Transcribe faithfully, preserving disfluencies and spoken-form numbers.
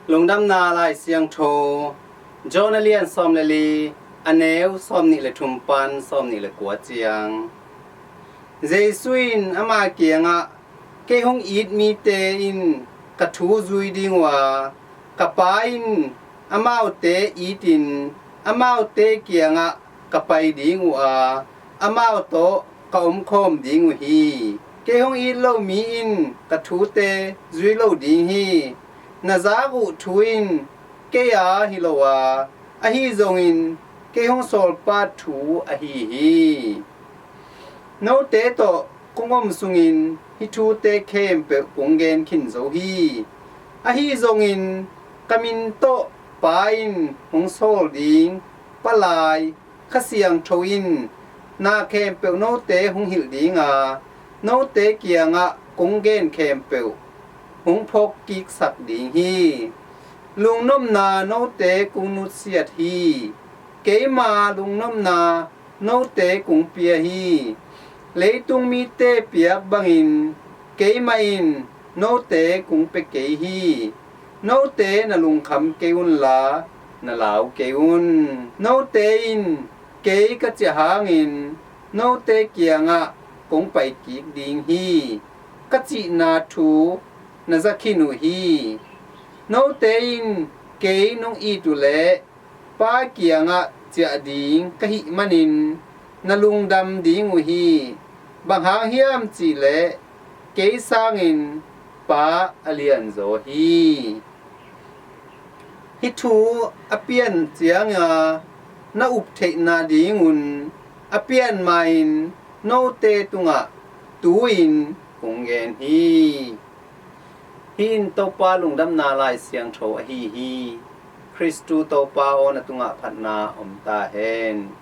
Lungdamna Lai Siangtho, John a lian sawm le li, a neu sawm nih le thum pan sawm nih le kua ciang. Jesu in ama kiangah, "Kei hong it mite in ka thu zui ding uh a, ka Pa in amaute itin amaute kiangah ka pai ding uh a, amau tawh ka omkhawm ding uh hi. Kei hong it lo mi in ka thute zui lo ding hi. Na zak uh thu in kei a hi lo a, ahi zongin kei hong sawlpa thu ahi hi. Note tawh kong om sungin hih thute khempeuh kong gen khin zo hi. Ahi zongin ka min tawh Pa in hong sawl ding Palai Kha Siangtho in na khempeuh note hong hilh ding a, note kiangah kong gen khempeuh hong phawkkiksak ding hi. Lungnopna note kong nutsiat hi. Keima lungnopna note kong pia hi. Leitung mite piak bangin keimah in note kong pia kei hi. Note na lungkham kei unla, na lau kei un. Note in kei ka ciah hangin note kiangah kong paikik ding hi, ka cihna thu na za khin uh hi. Note in kei nong it uh leh Pa kiangah ciah ding ka hih manin na lungdam ding uh hi. Bang hang hiam cihleh kei sangin Pa a lianzaw hi. Hih thu a pian cianga na up theihna dingun a pian ma-in note tungah tu-in kong gen hi. Hih in Topa Lungdamna Lai Siangtho ahi hi. Khristu Topa aw, na tungah phatna om ta hen.